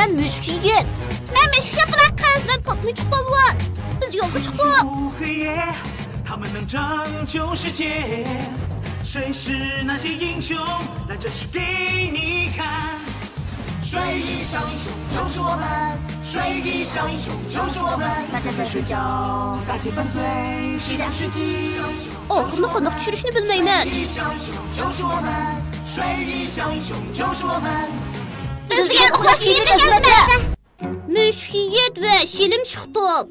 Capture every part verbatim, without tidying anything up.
مەن مۈشۈك يىگىت. مەن مۈشۈك ياپىلاق قىز. مەن پاتمىچۇق پالۋان. بىز يولغا چىقتۇق. 他们能拯救世界，谁是那些英雄？来，这是给你看。水上英雄就是我们，水上英雄就是我们。大家在睡觉，大气粉碎，西洋世纪。 ئاخىرىنى قانداق چۈشۈرۈشنى بىلمەيمەن. بىز دېگەن ئۇخلاش يېرىدىن ئەلۋەتتە. مۈشۈك يىگىت ۋە شىلىمشىق توپ.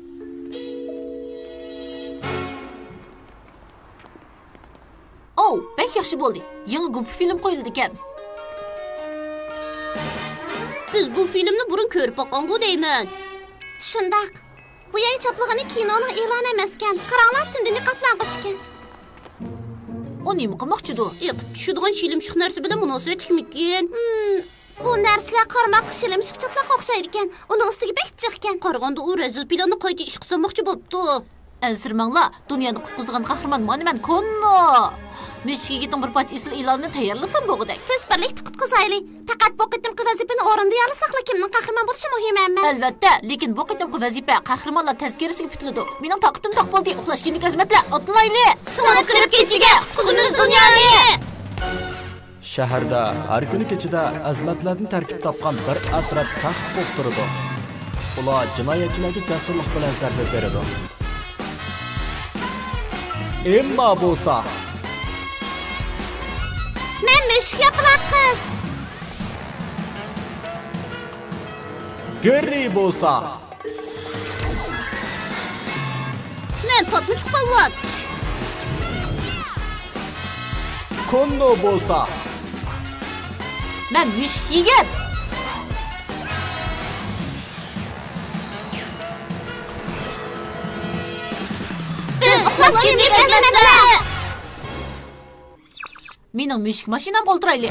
ئاۋۇ، بەك ياخشى بولدى. يېڭى گۇمپا فىلىم قويۇلىدىكەن. بىز بۇ فىلىمنى بۇرۇن كۆرۈپ باققانغۇ دەيمەن. شۇنداق. بۇ يەرگە چاپلىغىنى كىنونىڭ ئېلانى ئەمەسكەن. قاراڭلار، تۈندە نىقابلانغۇچىكەن. ئۇ نېمە قىلماقچىدۇ؟ ئېقىپ چۈشىدىغان شىلىمشىق نەرسە بىلەن مۇناسىۋەتلىكمىكىن؟ ھىم، بۇ نەرسىلەر قارىماققا شىلىمشىق چاپلاققا ئوخشايدىكەن. ئۇنىڭ ئۈستىگە بەك جىقكەن. قارىغاندا ئۇ رەزىل پىلاننى قايتا ئىشقا سالماقچى بوپتۇ. ئەنسىرىمەڭلار، دۇنيانى قۇتقۇزغان قەھرىمان مانا مەن، كوننو! مۈشۈك يىگىتنىڭ بىر پارچە ئېسىل ئېلانىنى تەييارلىسام بولغۇدەك. بىز بىرلىكتە قۇتقۇزايلى. پەقەت بۇ قېتىمقى ۋەزىپىنى ئورۇندىيالىساقلا، كىمنىڭ قەھرىمان بولۇشى مۇھىم ئەمەس. ئەلۋەتتە، لېكىن بۇ قېتىمقى ۋەزىپە قەھرىمانلار تەزكىرىسىگە پۈتۈلىدۇ. مېنىڭ تاقىتىم تاق بولدى. ئۇخلاش كىيىملىك ئەزىمەتلەر، ئاتلىنايلى! سىڭىپ كىرىپ كېچىگە قۇتقۇزىمىز دۇنيانى! شەھەردە ھەر كۈنى كېچىدە ئەزىمەتلەردىن تەركىب تاپقان بىر ئەترەت تەخت بولۇپ تۇرىدۇ. ئۇلار جىنايەتچىلەرگە جاسۇسلۇق بىلەن زەربە بېرىدۇ. ئېمما بولسا، مەن مۈشۈك ياپىلاق قىز. گېررى بولسا، مەن پاتمىچۇق پالۋان. كوننو بولسا، مەن مۈشۈك يىگىت. بىز ئۇخلاش كىيىملىك ئەزىمەتلەر. مېنىڭ مۈشۈك ماشىنامغا ئولتۇرايلى.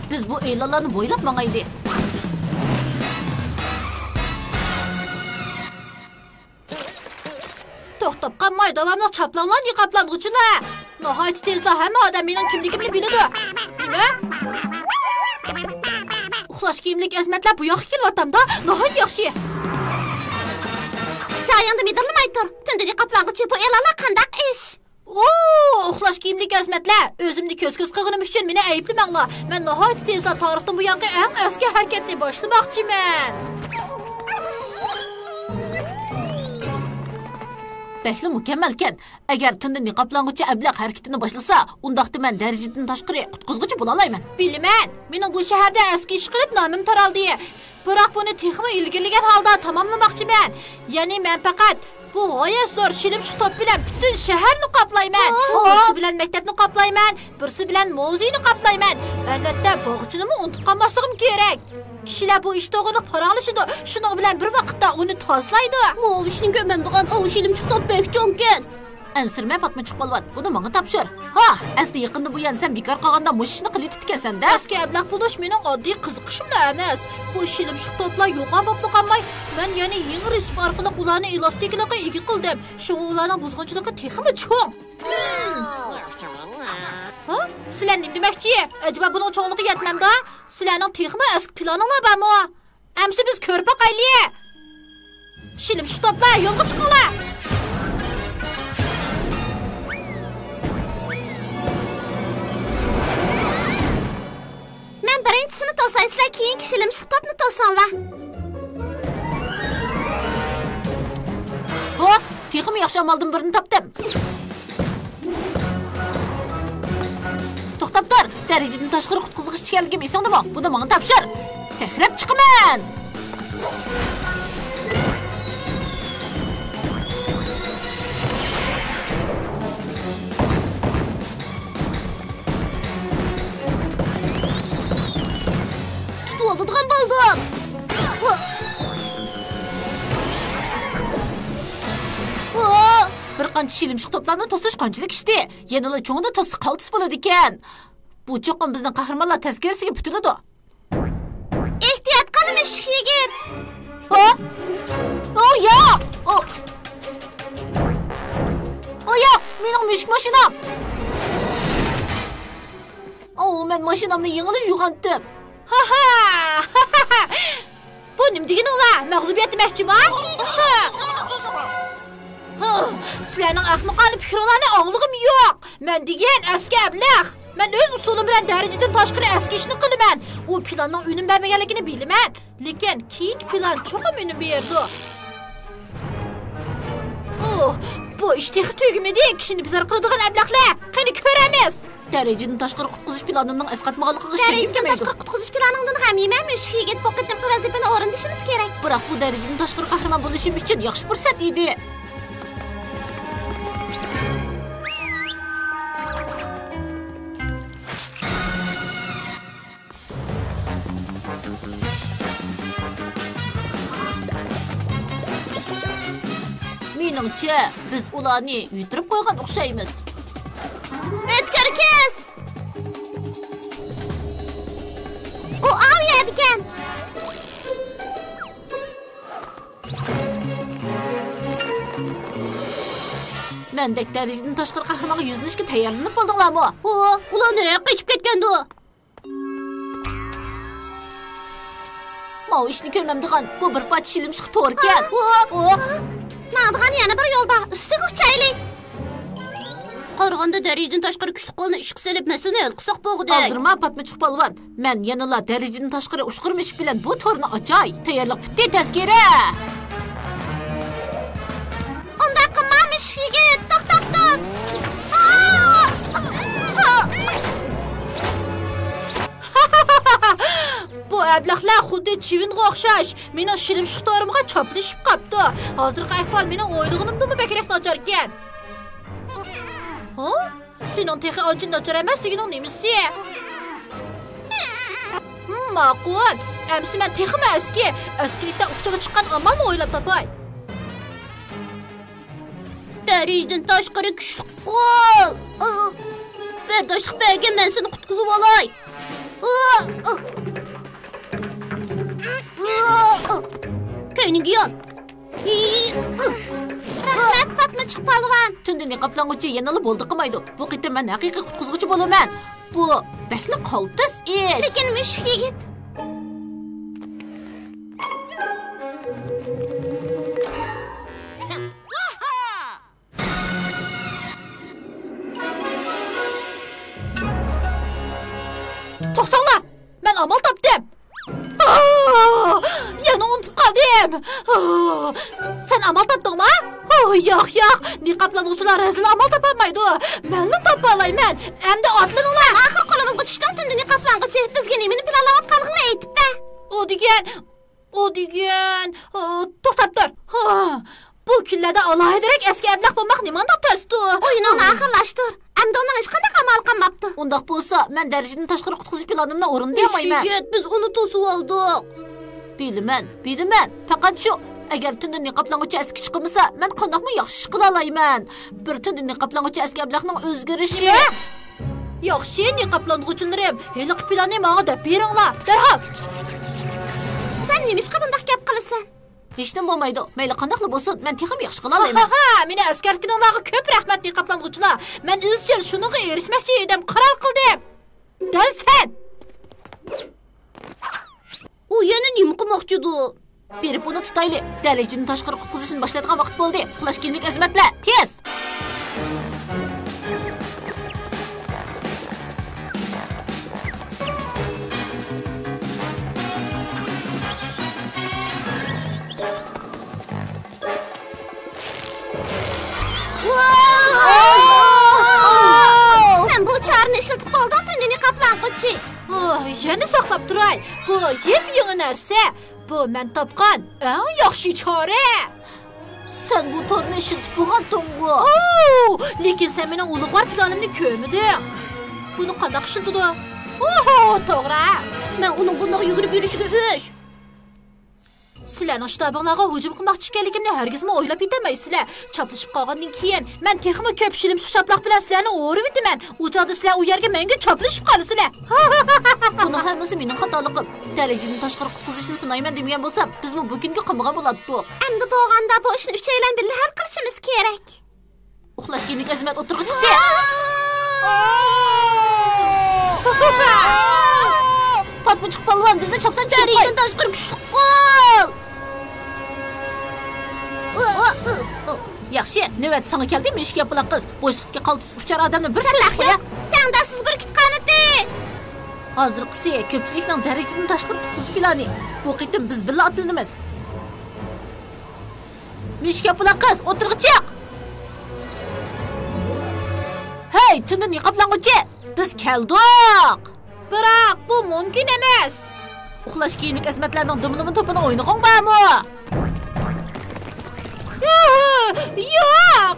بىز بۇ ئېلانلارنى بويلاپ ماڭايلى. توختاپ قالماي، داۋاملىق چاپلاڭلار، نىقابلانغۇچىلار! ناھايىتى تېزلا ھەممە ئادەم مېنىڭ كىملىكىمنى بىلىدۇ. نېمە؟ ئۇخلاش كىيىملىك ئەزىمەتلەر بۇ ياققا كېلىۋاتامدا؟ ناھايىتى ياخشى. جايىڭدا مىدىرلىماي تۇر. تۈندە نىقابلانغۇچى، بۇ ئېلانلار قانداق ئىش؟ ئو، ئۇخلاش كىيىملىك ئەزىمەتلەر! ئۆزۈمنى كۆز-كۆز قىلغىنىم ئۈچۈن مېنى ئەيىبلىمەڭلار. مەن ناھايىتى تېزلا تارىختىن بۇيانقى ئەڭ ئەسكى ھەرىكەتنى باشلىماقچىمەن. بەكلا مۇكەممەلكەن. ئەگەر تۈندە نىقابلانغۇچى ئەبلەخ ھەرىكىتىنى باشلىسا، ئۇنداقتا مەن دەرىجىدىن تاشقىرى قۇتقۇزغۇچى بولالايمەن. بىلىمەن، مېنىڭ بۇ شەھەردە ئەسكى ئىش قىلىپ نامىم تارالدى. بىراق بۇنى تېخىمۇ ئىلگىرىلىگەن ھالدا تاماملىماقچىمەن. يەنى مەن پەقەت بۇ غايەت زور شىلىمشىق توپ بىلەن پۈتۈن شەھەرنى قاپلايمەن. بىرسى بىلەن مەكتەپنى قاپلايمەن، بىرسى بىلەن مۇزېينى قاپلايمەن. ئەلۋەتتە، باغچىنىمۇ ئۇنتۇپ قالماسلىقىم كېرەك. كىشىلەر بۇ ئىش توغرىلىق پاراڭلىشىدۇ، شۇنىڭ بىلەن بىر ۋاقىتتا ئۇنى تازىلايدۇ. ماۋۇ ئىشنى كۆرمەمدىغان ئاۋۇ شىلىمشىق توپ بەك چوڭكەن. ئەنسىرىمە، پاتمىچۇق پالۋان، بۇنى ماڭا تاپشۇر. ھا، ئەسلى يېقىندىن بۇيان سەن بىكار قالغاندا مۇشۇ ئىشنى قىلىۋېتىپتىكەنسەن-دە. ئەسكى ئەبلەخ بولۇش مېنىڭ ئاددىي قىزىقىشىملا ئەمەس. بۇ شىلىمشىق توپلار يوغان بوپلا قالماي، مەن يەنە يېڭى رېتسېپ ئارقىلىق ئۇلارنى ئېلاستىكىلىققا ئىگە قىلدىم. شۇڭا ئۇلارنىڭ بۇزغۇنچىلىقى تېخىمۇ چوڭ. ھا؟ سىلەر نېمە دېمەكچى؟ ئەجەبا بۇنىڭ چوڭلۇقى يەتمەمدۇ؟ سىلەرنىڭ تېخىمۇ ئەسكى پىلانىڭلار بارمۇ؟ ئەمسە بىز كۆرۈپ باقايلى. شىلىمشىق توپلار، يولغا چىقىڭلار. مەن بىرىنچىسىنى توساي، سىلەر كېيىنكى شىلىمشىق توپنى توسۇڭلار. ھو، تېخىمۇ ياخشى ئامالدىن بىرنى تاپتىم. توختاپ تۇر! دەرىجىدىن تاشقىرى قۇتقۇزغۇچى ئىكەنلىكىم ئېسىڭدىمۇ؟ بۇنى ماڭا تاپشۇر! سەكرەپ چىقىمەن! تۇتۇۋالىدىغان بولدۇم! بىر قانچە شىلىمشىق توپلارنى توسۇش قانچىلىك ئىشتى؟ يەنىلا چوڭىنى توسسا قالتىس بولىدىكەن. بۇ چوقۇم بىزنىڭ قەھرىمانلار تەزكىرىسىگە پۈتۈلىدۇ. كېتىۋاتقان مۈشۈك يىگىت. ھە؟ ئو ياق! ئو، ئو ياق! مېنىڭ مۈشۈك ماشىنام! ئو، مەن ماشىنامنى يېڭىلا يۇغانتىم. ھا ھا! بۇ نېمە دېگىنىڭلار؟ مەغلۇبىيەت دېمەكچىما؟ ھا، سىلەرنىڭ ئەخمىقانە پىكرىڭلارنى ئاڭلىغۇم يوق. مەن دېگەن ئەسكى ئەبلەخ. مەن ئۆز ئۇسۇلۇم بىلەن دەرىجىدىن تاشقىرى ئەسكى ئىشنى قىلىمەن. ئۇ پىلاننىڭ ئۈنۈم بەرمىگەنلىكىنى بىلىمەن. لېكىن كېيىنكى پىلان چوقۇم ئۈنۈم بېرىدۇ. ئۇھ، بۇ ئىش تېخى تۈگىمىدى. كىشىنى بىزار قىلىدىغان ئەبلەخلەر. قېنى كۆرەمىز. دەرىجىدىن تاشقىرى قۇتقۇزۇش پىلانىمنىڭ ئەسقاتمىغانلىقىغا ئىشەنگۈم دەرىجىدىن كەلمەيدۇ. تاشقىرى قۇتقۇزۇش پىلانىڭدىن غەم يېمە، مۈشۈك يىگىت. بۇ قېتىمقى ۋەزىپىنى ئورۇندىشىمىز كېرەك. بىراق بۇ دەرىجىدىن تاشقىرى قەھرىمان بولۇشۇم ئۈچۈن ياخشى پۇرسەت ئىدى. مېنىڭچە، بىز ئۇلارنى يۈتتۈرۈپ قويغان ئوخشايمىز. ئۆتكۈر كېس! ئۇ ئاۋۇ يەردىكەن. مەندەك دەرىجىدىن تاشقىرى قەھرىمانغا يۈزلىنىشكە تەييارلىنىپ بولدۇڭلارمۇ؟ ھو، ئۇلار نەگە قېچىپ كەتكەندۇ؟ ماۋۇ ئىشنى كۆرمەمدىغان، بۇ بىر پارچە شىلىمشىق توركەن. ھو. ھو. ماڭىدىغان يەنە بىر يول بار، ئۈستىگە ئۇچايلى. قارىغاندا دەرىجىدىن تاشقىرى كۈچلۈك قولنى ئىشقا سېلىپ مەسىلىنى ھەل قىلساق بولغۇدەك. ئالدىرىما پاتمىچۇق پالۋان، مەن يەنىلا دەرىجىدىن تاشقىرى ئۇچقۇر مۈشۈك بىلەن بۇ تورنى ئاچاي. تەييارلىق پۈتتى، تەزكىرە! ئۇنداق قىلما، مۈشۈك يىگىت، توختاپ تۇر! بۇ ئەبلەخلەر خۇددى چىۋىنغا ئوخشاش، مېنىڭ شىلىمشىق تورۇمغا چاپلىشىپ قاپتۇ. ھازىرقى ئەھۋال مېنىڭ ئويلىغىنىمدىنمۇ بەكرەك ناچاركەن. ھە؟ سېنىڭ تېخى ئانچە ناچار ئەمەس دېگىنىڭ نېمىسى؟ ھىم، ماقۇل. ئەمىسە مەن تېخىمۇ ئەسكى، ئەسكىلىكتە ئۇچىغا چىققان ئامالنى ئويلاپ تاپاي. دەرىجىدىن تاشقىرى كۈچلۈك قول. بەرداشلىق بەرگىن، مەن سېنى قۇتقۇزۇۋالاي. كەينىڭگە يان. رەھمەت، پاتمىچۇق پالۋان. تۈندە نىقابلانغۇچى يەنىلا بولدى قىلمايدۇ. بۇ قېتىم مەن ھەقىقىي قۇتقۇزغۇچى بولىمەن. بۇ بەكلا قالتىس ئىش. لېكىن مۈشۈك يىگىت. توختاڭلار! مەن ئامال تاپتىم! ئاھ! يەنە ئۇنتۇپ قالدىم! ئاھ! سەن ئامال تاپتىڭما؟ ئاھ، ياق، ياق! نىقابلانغۇچىلار ھەزىل ئامال تاپالمايدۇ! مەنلا تاپالايمەن! ئەمدى ئاتلىنىڭلار! ئاخىر قولىمىزغا چۈشتۈڭ، تۈندە نىقابلانغۇچى! بىزگە نېمىنى پىلانلاۋاتقانلىقىنى ئېيتىپ بەر! ئۇ دېگەن، ئۇ دېگەن، ئاھ، توختاپ تۇر! ئاھ! بۇ كۈنلەردە ئالاھىدىرەك ئەسكى ئەبلەخ بولماق نېمانداق تەستۇ! ئويۇنۇڭنى ئاخىرلاشتۇر. ئەمدى ئۇنىڭ ھېچقانداق ئامالى قالماپتۇ. ئۇنداق بولسا، مەن دەرىجىدىن تاشقىرى قۇتقۇزۇش پىلانىمنى ئورۇندىيالمايمەن. مۈشۈك يىگىت، بىز ئۇنى توسۇۋالدۇق. بىلىمەن، بىلىمەن. پەقەت شۇ، ئەگەر تۈندە نىقابلانغۇچى ئەسكى چىقمىسا، مەن قانداقمۇ ياخشى ئىش قىلالايمەن؟ بىر تۈندە نىقابلانغۇچى ئەسكى ئەبلەخنىڭ ئۆزگىرىشى. نېمە؟ ياخشى، نىقابلانغۇچىلىرىم، ھېلىقى پىلاننى ماڭا دەپ بېرىڭلار، دەرھال! سەن نېمىشقا بۇنداق گەپ قىلىسەن؟ ھېچنېمە بولمايدۇ. مەيلى قانداقلا بولسۇن، مەن تېخىمۇ ياخشى قىلالايمەن. ھاھاھا، مېنى ئەسكەرتكىنىڭلارغا كۆپ رەھمەت، نىقابلانغۇچىلار. مەن ئىزچىل شۇنىڭغا ئېرىشمەكچى ئىدىم، قارار قىلدىم. دەل سەن! ئۇ يەنە نېمە قىلماقچىدۇ؟ بېرىپ ئۇنى تۇتايلى. دەرىجىدىن تاشقىرى قۇتقۇزۇشنى باشلايدىغان ۋاقىت بولدى. ئۇخلاش كىيىملىك ئەزىمەتلەر، تېز! سەن بۇ چارىنى ئىشلىتىپ بولدۇڭ، تۈندە نىقابلانغۇچى. ئوھ، يەنە ساقلاپ تۇراي. بۇ يېپيېڭى نەرسە. بۇ مەن تاپقان ئەڭ ياخشى چارە. سەن بۇ تورنى ئىشلىتىپ بولغانتىڭغۇ؟ ئوو، لېكىن سەن مېنىڭ ئۇلۇغۋار پىلانىمنى كۆرمىدىڭ. بۇنى قانداق ئىشلىتىدۇ؟ ئوھو، توغرا. مەن ئۇنىڭ بۇنداق يۈگۈرۈپ يۈرۈشىگە ئۆچ. سىلەرنىڭ شتابىڭلارغا ھۇجۇم قىلماقچى ئىكەنلىكىمنى ھەرگىزمۇ ئويلاپ يېتەلمەيسىلەر. چاپلىشىپ قالغاندىن كېيىن مەن تېخىمۇ كۆپ شىلىمشىق شاپىلاق بىلەن سىلەرنى ئورىۋېتىمەن. ئۇ چاغدا سىلەر ئۇ يەرگە مەڭگۈ چاپلىشىپ قالىسىلەر. بۇنىڭ ھەممىسى مېنىڭ خاتالىقىم. دەرىجىدىن تاشقىرى قۇتقۇزۇشنى سىنايمەن دېمىگەن بولسام، بىزمۇ بۇ كۈنگە قالمىغان بولاتتۇق. ئەمدى بولغاندا بۇ ئىشنى ئۈچەيلەن بىللە ھەل قىلىشىمىز كېرەك. ئۇخلاش كىيىملىك ئەزىمەت ئوتتۇرىغا چىقتى. پاتمىچۇق پالۋان، بىزنى چاپسان چۈشۈرۈپ قوي. دەرىجىدىن تاشقىرى كۈچلۈك قول. ياخشى، نۆۋەت ساڭا كەلدى، مۈشۈك ياپىلاق قىز. بوشلۇقتىكى قالتىس ئۇچار ئادەمنى بىر چاتاق يا. تەڭداشسىز بۈركۈت قانىتى. ھازىرقىسى كۆپچىلىكنىڭ دەرىجىدىن تاشقىرى قۇتقۇزۇش پىلانى. بۇ قېتىم بىز بىللە ئاتلىنىمىز. مۈشۈك ياپىلاق قىز، ئوتتۇرىغا چىق! ھەي، تۈندە نىقابلانغۇچى! بىز كەلدۇق! بىراق، بۇ مۇمكىن ئەمەس! ئۇخلاش كىيىملىك ئەزىمەتلەرنىڭ دۇملىما توپىنى ئوينىغۇڭ بارمۇ؟ ياق!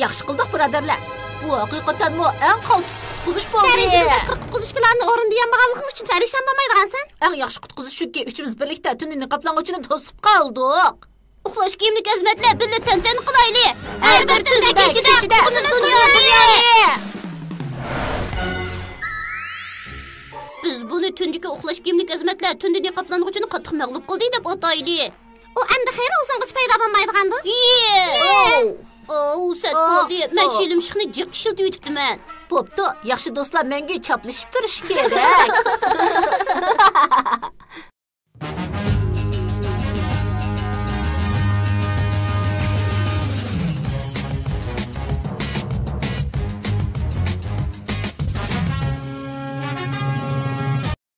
ياخشى قىلدۇق، بۇرادەرلەر. بۇ ھەقىقەتەنمۇ ئەڭ قالتىس قۇتقۇزۇش بولدى. دەرىجىدىن تاشقىرى قۇتقۇزۇش پىلانىنى ئورۇندىيالمىغانلىقىڭ ئۈچۈن پەرىشان بولمايدىغانسەن. ئەڭ ياخشى قۇتقۇزۇش شۇكى، ئۈچىمىز بىرلىكتە تۈننى نىقابلانغۇچىنى توسۇپ قالدۇق. ئۇخلاش كىيىملىك ئەزىمەتلەر، بىللە تەنتەنە قىلايلى. ھەر بىر تۈندە كېچىدە قۇتقۇزىمىز دۇنيانى. بىز بۇنى تۈندىكى ئۇخلاش كىيىملىك ئەزىمەتلەر تۈندە نىقابلانغۇچىنى قاتتىق مەغلۇپ قىلدى دەپ ئاتايلى. ئۇ ئەمدى خېلى ئۇزۇنغىچە پەيدا بولمايدىغاندۇ؟ ئوو، سەت بولدى. مەن شىلىمشىقنى جىق ئىشلىتىۋېتىپتىمەن. بوپتۇ، ياخشى دوستلار مەڭگۈ چاپلىشىپ تۇرۇشى كېرەك.